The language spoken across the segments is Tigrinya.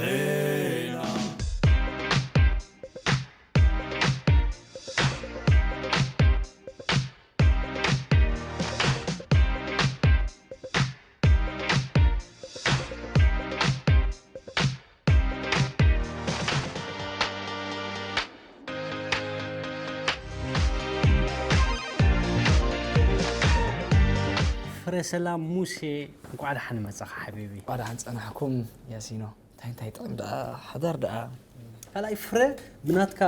ፍረ ሰላም ሙሴ፣ እንኳዕ ደሓን መጻኻ ሓቢቢ። እንኳዕ ደሓን ጸናሕኩም ያሲኖ። እንታይ እንታይ ጥቕሚ ደኣ ሓዳር ደኣ። ካልኣይ ፍረ ብናትካ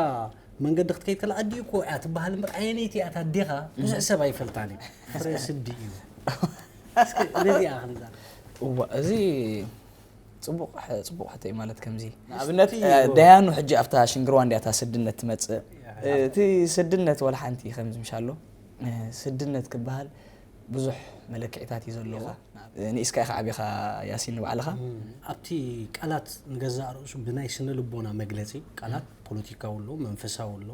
መንገዲ ክትከይድ ከላ ኣዲኡ እኮ እያ ትበሃል እምበር ኣየነይቲ እያ ታዴኻ ብዙሕ ሰብ ኣይፈልጣን እዩ። ፍረ ስዲ እዩ። እስኪ ነዚኣ ክንዛ እዋ እዚ ጽቡቕ ጽቡቕ ሕቶ እዩ። ማለት ከምዚ ንኣብነት ደያኑ ሕጂ ኣብታ ሽንግርዋ እንዲያ እታ ስድነት ትመጽእ። እቲ ስድነት ወላ ሓንቲ ከምዚ ምሻሎ ስድነት ክበሃል ብዙሕ መለክዒታት እዩ ዘለዎ። ንኢስካ ኢኻ ዓቢኻ ያሲን ንባዕልኻ ኣብቲ ቃላት ንገዛእ ርእሱ ብናይ ስነ ልቦና መግለጺ ቃላት ፖለቲካዊ ኣሎ፣ መንፈሳዊ ኣሎ፣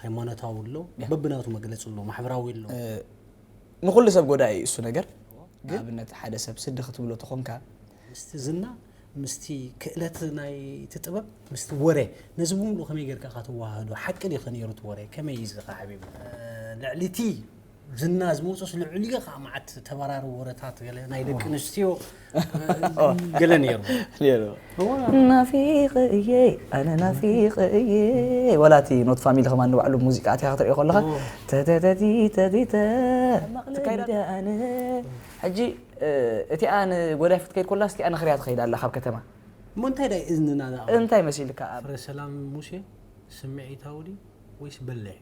ሃይማኖታዊ ኣሎ፣ በብናቱ መግለጺ ኣሎ፣ ማሕበራዊ ኣሎ። ንኹሉ ሰብ ጎዳኢ እዩ እሱ ነገር። ንኣብነት ሓደ ሰብ ስዲ ክትብሎ ተኾንካ ምስቲ ዝና ምስቲ ክእለት ናይቲ ጥበብ ምስቲ ወረ ነዚ ብምሉእ ከመይ ጌርካ ኢኻ ተወሃህዶ ሓቂ ድዩ ከ ነይሩ እቲ ወረ ከመይ እዩ እዚ ከ ሓቢቢ ልዕሊ እቲ ዝና ዝመውፅስ ልዕሊኡ ከዓ መዓት ተበራሪ ወረታት ገለ ናይ ደቂ ኣንስትዮ ገለ ነይሩ ነይሩ ናፊቐ እየ ኣነ ናፊቐ እየ ወላ እቲ ኖት ፋሚሊ ከማን ንባዕሉ ሙዚቃ ኣትያ ክትሪኦ ከለኻ ተተተቲ ተቲተ ትካይዳ ኣነ ሕጂ እቲኣ ንጎዳይፍ ክትከይድ ኮላ እቲኣ ንኽርያ ትኸይድ ኣላ ካብ ከተማ እሞ እንታይ ዳይ እዝንና ዝኣ እንታይ መሲልካ ኣብ ፍረ ሰላም ሙሴ ስምዒታዊ ድዩ ወይስ በሊሕ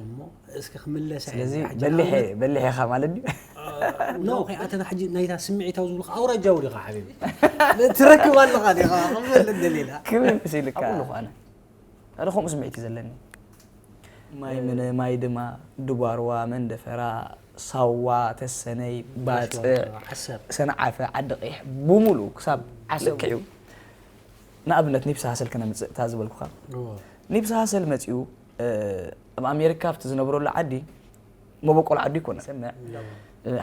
እሞ እስኪ ክምለስ ስለዚ በሊሕ በሊሕ ኢኻ ማለት ድዩ ኖ ከይኣተና ሕጂ ናይታ ስምዒታዊ ዝብልካ ኣውራጃዊ ዲኻ ሓቢቢ ትረክብ ኣለኻ ዲኻ ክምል እንደሌላ ክብል መሲልካ ኣነ ኣነ ከምኡ ስምዒት እዩ ዘለኒ ማይ መነ ማይ ድማ ድባርዋ መንደፈራ ሳዋ ተሰነይ ባፅዕ ሰንዓፈ ዓዲ ቀይሕ ብምሉኡ ክሳብ ዓሰብ ክዕዩ ንኣብነት ኒብስ ሃሰል ከነምፅእ እታ ዝበልኩኻ ኒብስ ሃሰል መፂኡ ኣብ ኣሜሪካ ኣብቲ ዝነብረሉ ዓዲ መበቆል ዓዱ ይኮነ ሰምዕ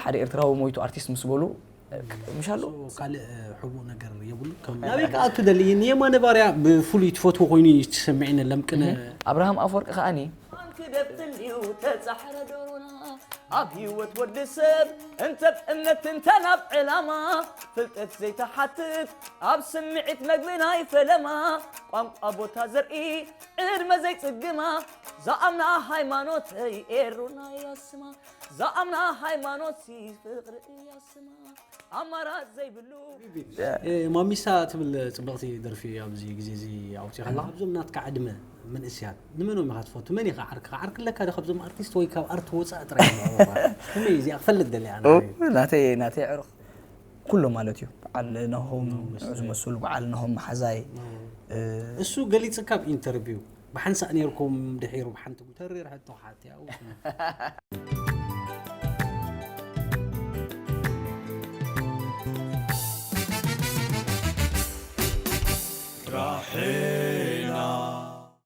ሓደ ኤርትራዊ ሞይቱ ኣርቲስት ምስ በሉ ምሻሉ ካልእ ሕቡእ ነገር የብሉ ናበይ ክኣቱ ደሊ ንየማነ ባርያ ብፍሉይ ትፈትዎ ኮይኑ እዩ ትሰምዒኒ ለምቅነ ኣብርሃም ኣፈወርቂ ከኣኒ ክደብትል እዩ ተጻሕረ ዶሮና ኣብ ህይወት ወዲ ሰብ እንተ እምነት እንተ ናብ ዕላማ ፍልጠት ዘይተሓትት ኣብ ስምዒት መግቢ ናይ ፈለማ ቋንቋ ቦታ ዘርኢ ዕድመ ዘይጽግማ ዝኣምና ሃይማኖተይ ኤሩና እያ ስማ ዝኣምና ሃይማኖት ፍቕሪ እያ ስማ ኣማራጭ ዘይብሉ ማሚሳ ትብል ፅብቕቲ ደርፊ ኣብዚ ግዜ እዚ ኣውፂኻ ኣለካ ኣብዞም ናትካ ዕድመ መንእስያት ንመኖም ኢኻ ትፈቱ መን ኢኻ ዓርክኻ ዓርኪ ኣለካ ዶ ካብዞም ኣርቲስት ወይ ካብ ኣርት ወፃእ ጥራይ ኣለኻ ከመይ እዚኣ ክፈልጥ ደለ ኣነ ናተይ ናተይ ዕሩኽ ኩሎም ማለት እዩ በዓል ናሆም ንዑ ዝመስሉ በዓል ናሆም መሓዛይ እሱ ገሊፅካ ኣብ ኢንተርቪው ብሓንሳእ ነይርኩም ድሒሩ ብሓንቲ ተሪር ሕቶ ሓትያ